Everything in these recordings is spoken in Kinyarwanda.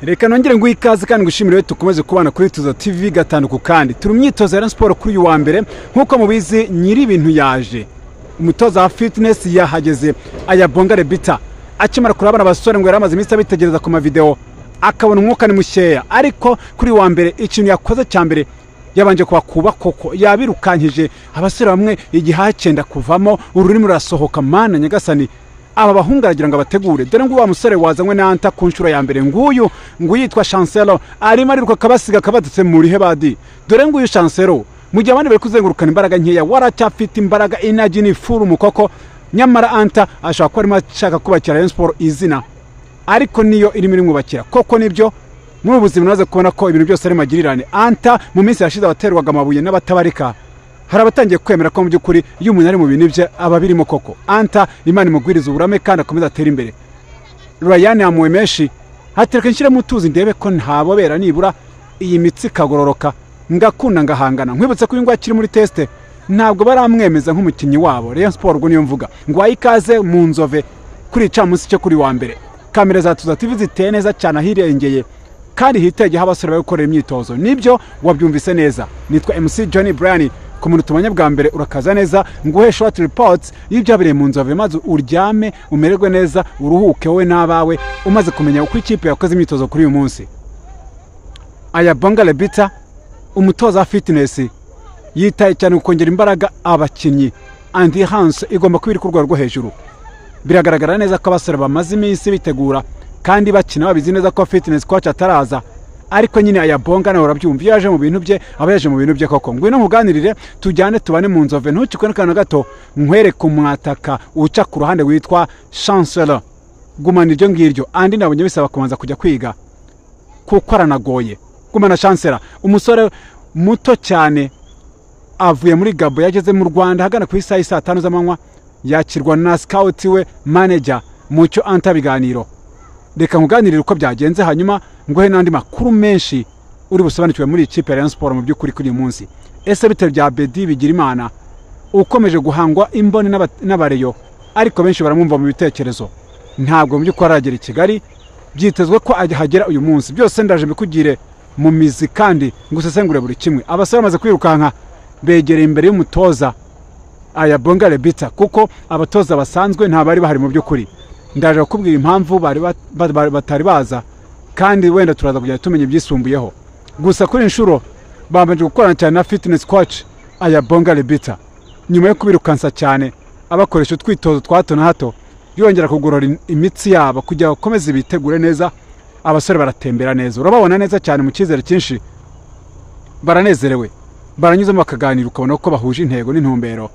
Reka nongere nguhe ikaze kandi ngushimire tukomeze kubana kuri Tuza TV gatanu. Kandi turi mu myitozo ya Rayon Sport kuri uyu wa mbere. Nk'uko mubizi, nyiri ibintu yaje, umutoza wa fitness yahageze, Ayabonga Rebita. Akimara kurabona abasore, ngo yari amaze iminsi abitegereza ku mavideo, akabona umwuka ni mukeya. Ariko kuri uyu wa mbere, ikintu yakoze cya mbere, yabanje kubakuba koko, yabirukankije abasore bamwe, igihaha cyenda kuvamo, ururimi rurasohoka. Mana nyagasani, aba bahungu aragira ngo abategure. Dore ngo wa musore wazanywe na Anta ku nshuro ya mbere, nguyu, nguyu yitwa Chancelo, arimo ariruka akabasiga, akabatutse muri badi. Dore nguyu Chancelo, mu gihe abandi bari kuzengurukana imbaraga nkeya, waracyafite imbaraga, energy ni full mukoko. Nyamara Anta ashobora kuba arimo ashaka kubakira Rayon Sport izina, ariko niyo irimo irimwubakira koko. Nibyo, muri ubu buzima umaze kubona ko ibintu byose ari magirirane. Anta mu minsi yashize abaterwaga amabuye n'abatabarika, hari abatangiye kwemera ko mu by'ukuri iyo umuntu ari mu bintu bye aba birimo koko. Anta, Imana imugwiriza uburame kandi akomeze atere imbere. Ryan yamuwe menshi, hatereka nshyiremo utuzi ndebe ko ntabobera, nibura iyi mitsi ikagororoka, ngakunda ngahangana. Nkwibutse ko uyu nguyu akiri muri test, ntabwo baramwemeza nk'umukinnyi wabo Rayon Sport. Ubwo niyo mvuga ngo wahe ikaze mu Nzove kuri icamunsi cyo kuri wa mbere. Kamera za Tuza TV ziteye neza cyane ahirengeye kandi hitegeho abasore bari gukorera imyitozo. Nibyo, wabyumvise neza, nitwa MC Johnny Brian. Ku muntu tubonye bwa mbere, urakaza neza, nguhe short reports y'ibyabereye mu Nzove, maze uryame umererwe neza, uruhuke wowe n'abawe, umaze kumenya uko ikipe yakoze imyitozo kuri uyu munsi. Ayabonga Rebita, umutoza wa fitness, yitaye cyane ku kongera imbaraga abakinnyi. Endurance igomba kuba iri ku rwego rwo hejuru. Biragaragara neza ko abasore bamaze iminsi bitegura kandi bakina babizi neza ko fitness coach ataraza. Ariko nyine Ayabonga nawe urabyumva, iyo yaje mu bintu bye aba yaje mu bintu bye koko. Ngwino nkuganirire, tujyane tubane mu Nzove, ntukikwe n'akantu gato, nkwereke umwataka uca ku ruhande witwa Chancellor. Gumana iryo ngiryo, andi nabonye bisaba kubanza kujya kwiga kuko aranagoye. Gumana Chancellor, umusore muto cyane, avuye muri Gabo, yageze mu Rwanda ahagana ku isaha y'i 5:00 z'amanywa, yakirwa na scout we, manager Mucyo Anta Biganiro. Reka nkuganirire uko byagenze, hanyuma nguhe n'andi makuru menshi uri busobanukirwe muri iyi kipe ya Rayon Sport. Mu by'ukuri kuri uyu munsi, ese bite bya Bedi Bigirimana ukomeje guhangwa imboni n'abareyo, ariko benshi baramwumva mu bitekerezo? Ntabwo mu by'ukuri aragera i Kigali, byitezwe ko ahagera uyu munsi. Byose ndaje mbikugire mu mizi kandi ngusesengure buri kimwe. Abasore bamaze kwirukanka, begereye imbere y'umutoza Ayabonga Rebita, kuko abatoza basanzwe nta bari bahari. Mu by'ukuri ndaje kukubwira impamvu bari batari baza, kandi wenda turaza kugenda tumenya ibyisumbuyeho. Gusa kuri inshuro babanje gukorana cyane na fitness coach Ayabonga Rebita. Nyuma yo kubirukansa cyane, abakoresha utwitozo twa hato na hato, yongera kugorora imitsi yabo kugira ngo bakomeze bitegure neza. Abasore baratembera neza, urababona neza cyane mu cyizere cyinshi, baranezerewe, baranyuzamo bakaganira, ukabona ko bahuje intego n'intumbero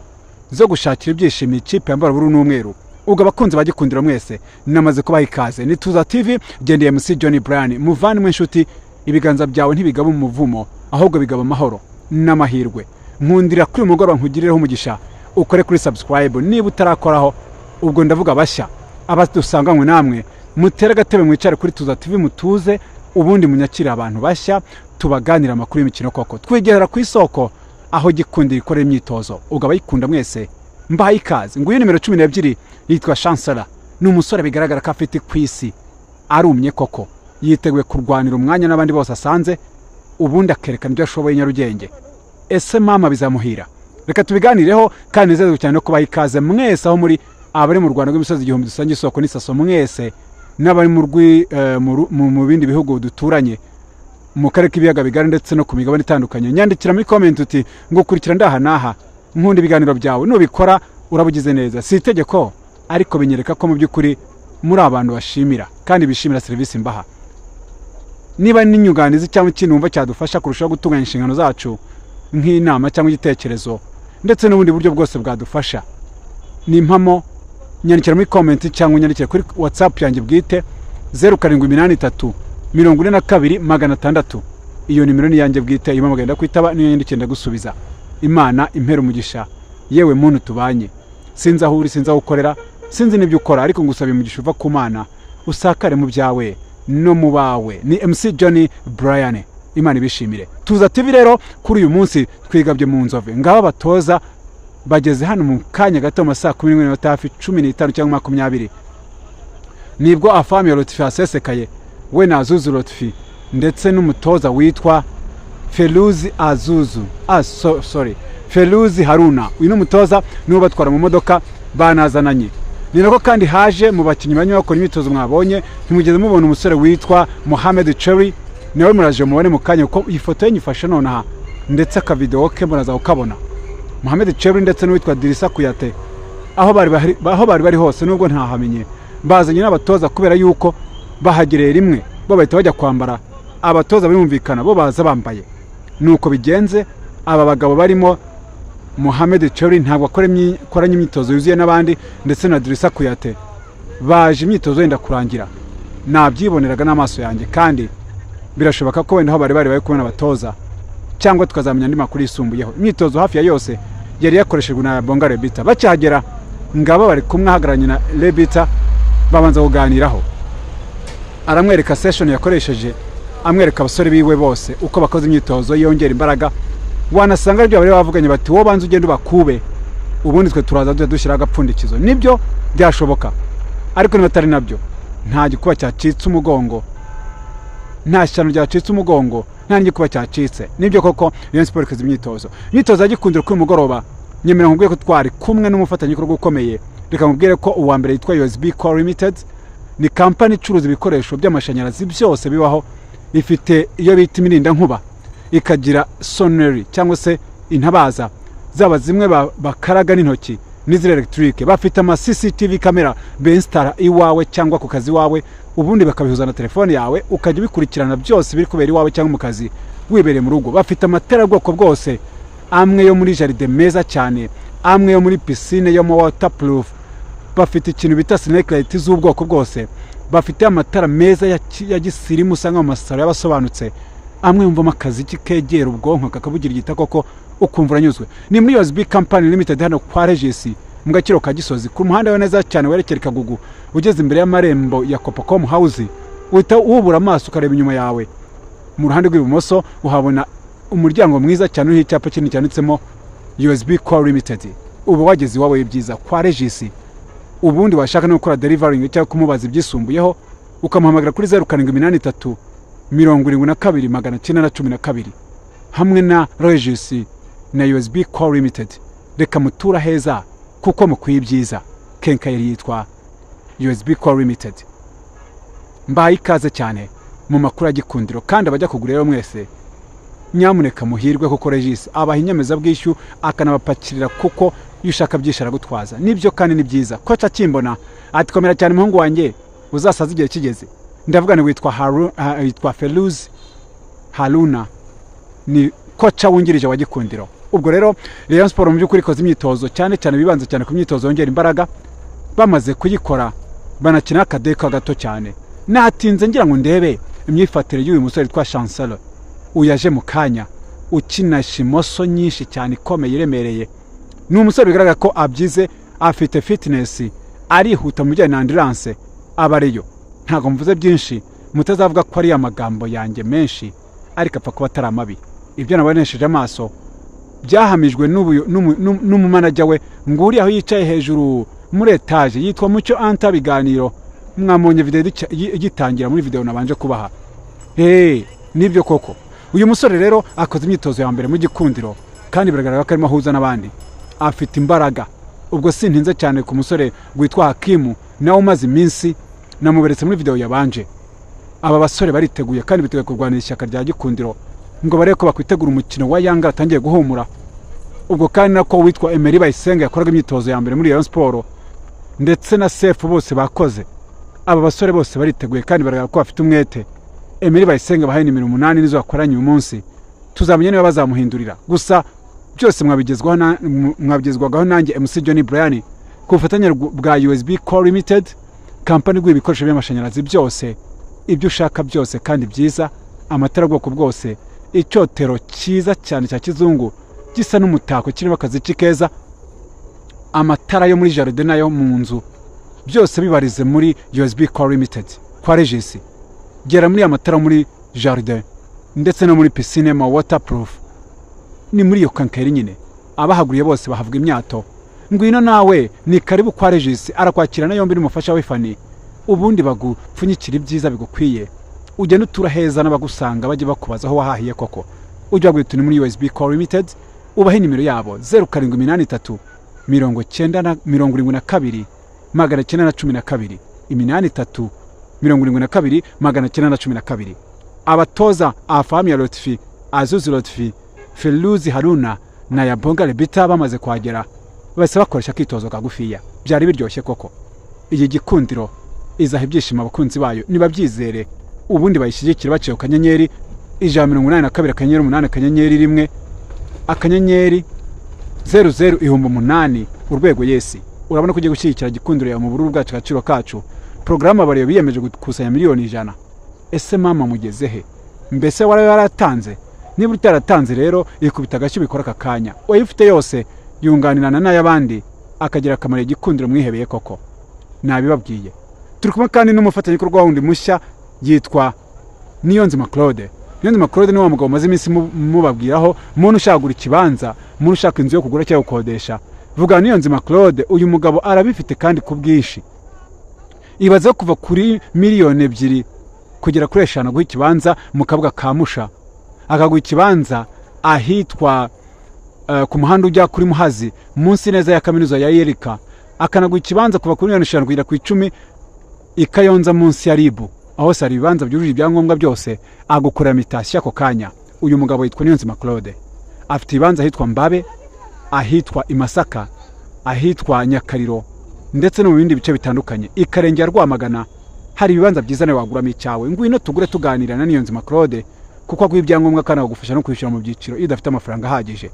zo gushakira ibyishimo ikipe yambara ubururu n'umweru. Ubwo abakunzi ba Gikundiro mwese namaze kubaha ikaze. Ni Tuza TV, gendeye MC John Brian. Muvandimwe, inshuti, ibiganza byawe ntibigaba umuvumo, ahubwo bigaba amahoro n'amahirwe. Nkundira kuri uyu mugoroba nkugirireho umugisha, ukore kuri subscribe niba utarakoraho. Ubwo ndavuga bashya, abadusanganywe namwe mutere agatebe mwicare kuri Tuza TV mutuze, ubundi munyakire abantu bashya, tubaganira amakuru y'imikino koko. Twigera ku isoko aho Gikundiro ikorera imyitozo. Ubwo abayikunda mwese mbahaye ikaze. Nguyu nimero 12 yitwa Chancellor, ni umusore bigaragara ko afite ku isi, arumye koko, yiteguye kurwanira umwanya n'abandi bose asanze, ubundi akerekana ibyo ashoboye Nyarugenge. Ese mama bizamuhira? Reka tubiganireho kandi nezerwe cyane no kubaha ikaze mwese aho muri, abari mu Rwanda rw'imisozi igihumbi dusangiye isoko n'isaso mwese, n'abari mu rwi- eh, mu ru- mu- mu bindi bihugu duturanye mu karere k'ibiyaga bigari ndetse no ku migabane itandukanye. Nyandikira muri comment uti: "Ngukurikira ndaha n'aha, nkunda ibiganiro byawe." Nubikora urabugize neza. Si itegeko, ariko binyereka ko mu by'ukuri muri abantu bashimira kandi bishimira serivisi mbaha. Niba n'inyunganizi cyangwa ikintu wumva cyadufasha kurushaho gutunganya inshingano zacu, nk'inama cyangwa igitekerezo, ndetse n'ubundi buryo bwose bwadufasha, ni impamo, nyandikira muri comment cyangwa unyandikire kuri WhatsApp yanjye bwite, 0783 42 600. Iyo nimero ni iyanjye bwite, iyo mpamagaye ndakwitaba, niyo yandikiye ndagusubiza. Imana impera umugisha. Yewe muntu tubanye, sinzi aho uri, sinzi aho ukorera, sinzi n'ibyo ukora, ariko ngusaba umugisha uva ku Mana usakare mu byawe no mu bawe. Ni MC Johnny Brian, Imana ibishimire. Tuza TV rero kuri uyu munsi twigabye mu Nzove. Ngaba abatoza bageze hano mu kanya gato, mu ma 11:00 n'iminota hafi 15 cyangwa 20, nibwo afami ya Lotfi yasesekaye. We na Azuzu Lotfi ndetse n'umutoza witwa Feruzi Azuzu, sorry, Feruzi Haruna. Uyu ni umutoza, niwe ubatwara mu modoka banazananye. Ni nako kandi haje mu bakinnyi banyuma bakora imyitozo mwabonye. Ntimugeze mubona umusore witwa Mohamed Cherry? Nawe muraje mubone mu kanya, kuko iyi foto ye nyifashe nonaha, ndetse akavidewo ke muraza kukabona. Mohamed Cherry ndetse n'uwitwa Dirisa Kuyate, aho bari bari hose nubwo ntahamenye, bazanye n'abatoza kubera yuko bahagereye rimwe, bo bahita bajya kwambara. Abatoza birumvikana bo baza bambaye. Nuko bigenze. Aba bagabo barimo Mohamed Cherry ntabwo akoranye imyitozo yuzuye n'abandi, ndetse na Dirisa Kuyate baje imyitozo yenda kurangira. Nabyiboneraga n'amaso yanjye, kandi birashoboka ko wenda aho bari bari bari kumwe n'abatoza, cyangwa tukazamenya andi makuru yisumbuyeho. Imyitozo hafi ya yose yari yakoreshejwe na Bonga Rebita. Bakihagera ngaba bari kumwe, ahagararanye na Rebita, babanza kuganiraho, aramwereka session yakoresheje, amwereka abasore biwe bose uko bakoze imyitozo yongera imbaraga. Wanasanga aribyo bari bavuganye, bati: "Wowe banza ugende ubakube, ubundi twe turaza tujya dushyiraho agapfundikizo." Nibyo byashoboka, ariko niba atari nabyo, nta gikuba cyacitse umugongo, nta shyano ryacitse umugongo, nta n'igikuba cyacitse. Nibyo koko, Rayon Sport ikoze imyitozo ya Gikundiro kuri uyu mugoroba. Nyemera nkubwire ko twari kumwe n'umufatanyabikorwa ukomeye. Reka nkubwire ko uwa mbere yitwa USB Core Limited. Ni kampani icuruza ibikoresho by'amashanyarazi byose bibaho. Ifite iyo bita imirindankuba, ikagira sonnerie cyangwa se intabaza, zaba zimwe bakaraga n'intoki n'iziri électrique. Bafite ama CCTV camera bensitara iwawe cyangwa ku kazi iwawe, ubundi bakabihuza na telefone yawe, ukajya ubikurikirana byose biri kubera iwawe cyangwa mu kazi wibereye mu rugo. Bafite amatara y'ubwoko bwose, amwe yo muri jardin meza cyane, amwe yo muri piscine yo mu waterproof. Bafite ikintu bita snake light z'ubwoko bwose. Bafite amatara meza ya gisirimu usanga mu masaro y'abasobanutse, amwe yumvamo akaziki kegera ubwonko kakabugira igita koko, ukumva uranyuzwe. Ni muri USB Company Limited, hano kwa Regis mu Gaciro ka Gisozi, ku muhanda we neza cyane werekera i Kagugu. Ugeze imbere y'amarembo ya Copacom House, uhita wubura amaso ukareba inyuma yawe mu ruhande rw'ibumoso, uhabona umuryango mwiza cyane uriho icyapa kinini cyanditsemo USB Core Limited. Uba wageze iwawe byiza kwa Regis. Ubundi washaka no gukora delivering cyangwa kumubaza ibyisumbuyeho, ukamuhamagara kuri 0783 72 912. Hamwe na Regis na USB Core Limited, reka mutura heza kuko mukwiye ibyiza. Quincaillerie yitwa USB Core Limited. Mbaye ikaze cyane mu makuru ya Gikundiro, kandi abajya kugura rero mwese nyamuneka muhirwe, kuko Regis abaha inyemezabwishyu akanabapakirira, kuko iyo ushaka byinshi aragutwaza. Nibyo kandi ni byiza. Koca akimbona ati: "Komera cyane muhungu wanjye, uzasaza igihe kigeze." Ndavuga ni witwa Haru, witwa Feruzi Haruna, ni koca wungirije wa Gikundiro. Ubwo rero Rayon Sport mu by'ukuri ikoze imyitozo, cyane cyane bibanze cyane ku myitozo yongera imbaraga. Bamaze kuyikora banakina akadeka gato cyane. Natinze ngira ngo ndebe imyifatire y'uyu musore witwa Chancellor, uyu yaje mu kanya, ukina imoso nyinshi cyane ikomeye iremereye. Ni umusore bigaragara ko abyize, afite fitness, arihuta mu bijyanye na endurance aba ariyo. Ntabwo mvuze byinshi, mutazavuga ko ari amagambo yanjye menshi, ariko apfa kuba atari amabi. Ibyo nabonesheje amaso byahamijwe n'umumanager we nguri aho yicaye hejuru muri etaje, yitwa Mucyo Anta Biganiro. Mwamubonye video igitangira muri video nabanje kubaha. Hey, nibyo koko, uyu musore rero akoze imyitozo ya mbere mu Gikundiro, kandi biragaragara ko arimo ahuza n'abandi, afite imbaraga. Ubwo sintinze cyane ku musore witwa Hakimu, nawe umaze iminsi namuberetse muri video yabanje. Aba basore bariteguye kandi biteguye kurwanira ishyaka rya Gikundiro, ngo barebe ko bakwitegura umukino wa Yanga atangiye guhumura. Ubwo kandi nako witwa Emery Bayisenge yakoraga imyitozo ya mbere muri Rayon Sport, ndetse na Sefu, bose bakoze. Aba basore bose bariteguye kandi baragaragara ko bafite umwete. Emery Bayisenge bahaye nimero 8, nizo bakoranye uyu munsi. Tuzamenya niba bazamuhindurira. Gusa byose mwabigezwagaho nanjye MC John Brian, ku bufatanye bwa USB Core Limited, kampani iguha ibikoresho by'amashanyarazi byose, ibyo ushaka byose kandi byiza, amatara ubwoko bwose, icyotero cyiza cyane cya kizungu gisa n'umutako kirimo akaziki keza, amatara yo muri jardin n'ayo mu nzu, byose bibarize muri USB Core Limited kwa Regis. Gera muri amatara muri jardin ndetse no muri piscine ma waterproof, ni muri iyo quincaillerie nyine. Abahaguriye bose bahavuga imyato. Ngwino nawe, ni karibu kwa Regis, arakwakira na yombi n'umufasha we Fani, ubundi bagupfunyikira ibyiza bigukwiye. Ugenda utura heza n'abagusanga bajye bakubaza aho wahahiye koko. Ujya wabwira uti ni muri USB Core Limited. Ubahe nimero yabo: 0783 90 na 72 912, 83 72 912. Abatoza Afahmia Lotfi, Azouz Lotfi, Feruzi Haruna na Ayabonga Lebitsa bamaze kuhagera, bahise bakoresha akitozo kagufiya. Byari biryoshye koko. Iyi Gikundiro izaha ibyishimo abakunzi bayo, nibabyizere, ubundi bayishyigikire baciye ku *182 *8 *1 *00 8000 urwego. Yes, urabona ko ugiye gushyigikira Gikundiro yawe mu bururu bwacu, agaciro kacu. Porogaramu abareba biyemeje gukusanya miliyoni 100. Ese mama, mugeze he? Mbese warabe waratanze? Niba utaratanze rero, ikubita agashyi ubikora aka kanya. Uyifite yose yunganirana n'ay'abandi, akagira akamaro Igikundiro mwihebeye koko. Nabibabwiye, turi kumwe kandi n'umufatanyabikorwa wundi mushya yitwa Niyonzima Claude. Niyonzima Claude ni wa mugabo umaze iminsi mubabwiraho. Muntu ushaka kugura ikibanza, muntu ushaka inzu yo kugura cyangwa gukodesha, vuga Niyonzima Claude. Uyu mugabo arabifite kandi ku bwinshi. Ibaze kuva kuri miliyoni 2 kugera kuri 5 guha ikibanza mu Kabuga ka Musha, akaguha ikibanza ahitwa ku muhanda ujya kuri Muhazi, munsi neza ya kaminuza ya Yerika, akanaguha ikibanza kuva kuri miliyoni 5 kugera ku 10 i Kayonza munsi ya RIB. Aho hose hari ibibanza byujuje ibyangombwa byose, agukorera mutation ako kanya. Uyu mugabo yitwa Niyonzima Claude, afite ibibanza ahitwa Mbabe, ahitwa i Masaka, ahitwa Nyakariro, ndetse no mu bindi bice bitandukanye. I Karenge ya Rwamagana hari ibibanza byiza nawe waguramo icyawe. Ngwino tugure tuganira na Niyonzima Claude, kuko aguha ibyangombwa kandi akagufasha no kwishyura mu byiciro iyo udafite amafaranga ahagije.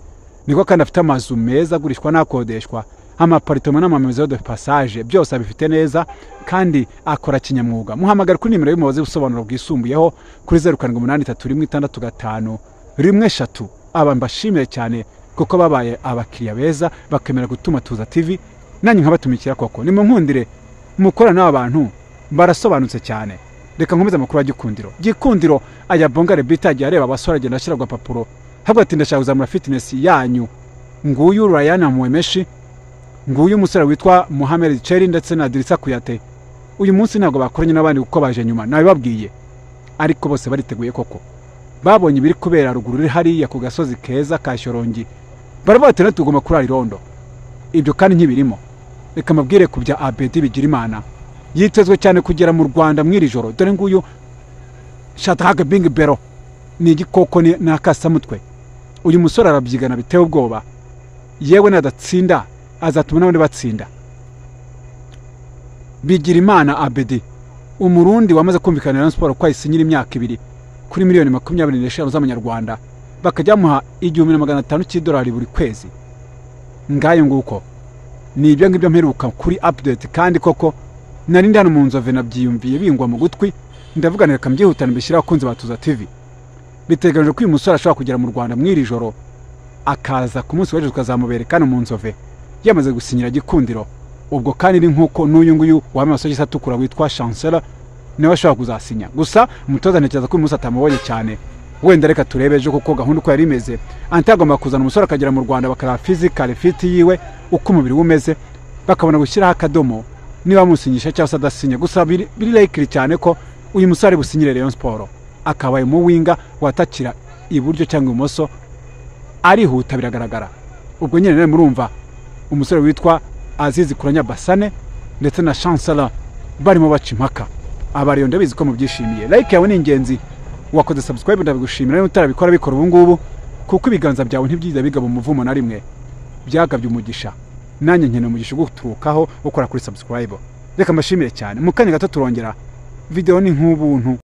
Niko kandi afite amazu meza agurishwa n'akodeshwa, ama appartement n'ama maison de passage, byose abifite neza kandi akora kinyamwuga. Muhamagara kuri nimero y'umuyobozi w'ubusobanuro bwisumbuyeho kuri 0783 165 13. Aba mbashimiye cyane kuko babaye abakiriya beza, bakemera gutuma Tuza TV nanjye nkabatumikira koko. Nimunkundire mukorana n'aba bantu, barasobanutse cyane. Reka nkomeze amakuru ya Gikundiro. Gikundiro, Ayabonga Rebita agiye areba abasore, agenda ashyira agapapuro havuga ati: "Ndashaka kuzamura fitness yanyu." Nguyu Ryan Mwemeshi, nguyu umusore witwa Mohamed Cheri ndetse na Drissa Kuyate. Uyu munsi ntabwo bakoranye n'abandi kuko baje nyuma, nabibabwiye, ariko bose bariteguye koko. Babonye ibiri kubera ruguru uri hariya ku gasozi keza ka Shyorongi, baravuga ati: "Natwe tugomba kurara irondo." Ibyo kandi nkibirimo, reka mbabwire ku bya Abedi Bigirimana, yitezwe cyane kugera mu Rwanda mw'iri joro. Dore nguyu Shadrack Bing Bero, ni igikoko, ni akasamutwe. Uyu musore arabyigana biteye ubwoba. Yewe, nadatsinda azatuma n'abandi batsinda. Bigirimana Abedi, Umurundi wamaze kumvikana na Rayon Sport ko ayisinyira imyaka 2 kuri miliyoni 25 z'amanyarwanda, bakajya bamuha 1500 cy'idolari buri kwezi. Ngayo nguko, ni ibyo ngibyo mperuka kuri update. Kandi koko nari ndi hano mu Nzove, nabyiyumviye bingwa mu gutwi, ndavuga reka mbyihutane mbishyire abakunzi ba Tuza TV. Biteganyijwe ko uyu musore ashobora kugera mu Rwanda mw'iri joro, akaza ku munsi w'ejo tukazamubereka hano mu Nzove yamaze gusinyira Gikundiro. Ubwo kandi ni nk'uko n'uyu nguyu wambaye amasogisi atukura witwa Chancellor niwe ashobora kuzasinya. Gusa umutoza ntekereza ko uyu munsi atamubonye cyane, wenda reka turebe ejo, kuko gahunda uko yari imeze, ante agomba kuzana umusore akagera mu Rwanda, bakareba physical fit yiwe, uko umubiri we umeze, bakabona gushyiraho akadomo niba bamusinyisha cyangwa se adasinya. Gusa biri likely cyane ko uyu musore ari businyire Rayon Sport, akabaye mu winger watakira iburyo cyangwa ibumoso, arihuta biragaragara. Ubwo nyine nawe murumva umusore witwa Azizi Kuranya Basane ndetse na Chancellor barimo baca impaka. Abariyo ndabizi ko mubyishimiye. Like yawe ni ingenzi, wakoze subscribe ndabigushimira. Niba utarabikora, bikora ubu ngubu, kuko ibiganza byawe ntibyiza bigaba umuvumo na rimwe, byagabye umugisha. Nanjye nkeneye umugisha uguturukaho ukora kuri subscribe. Reka mbashimire cyane. Mu kanya gato turongera, video ni nk'ubuntu.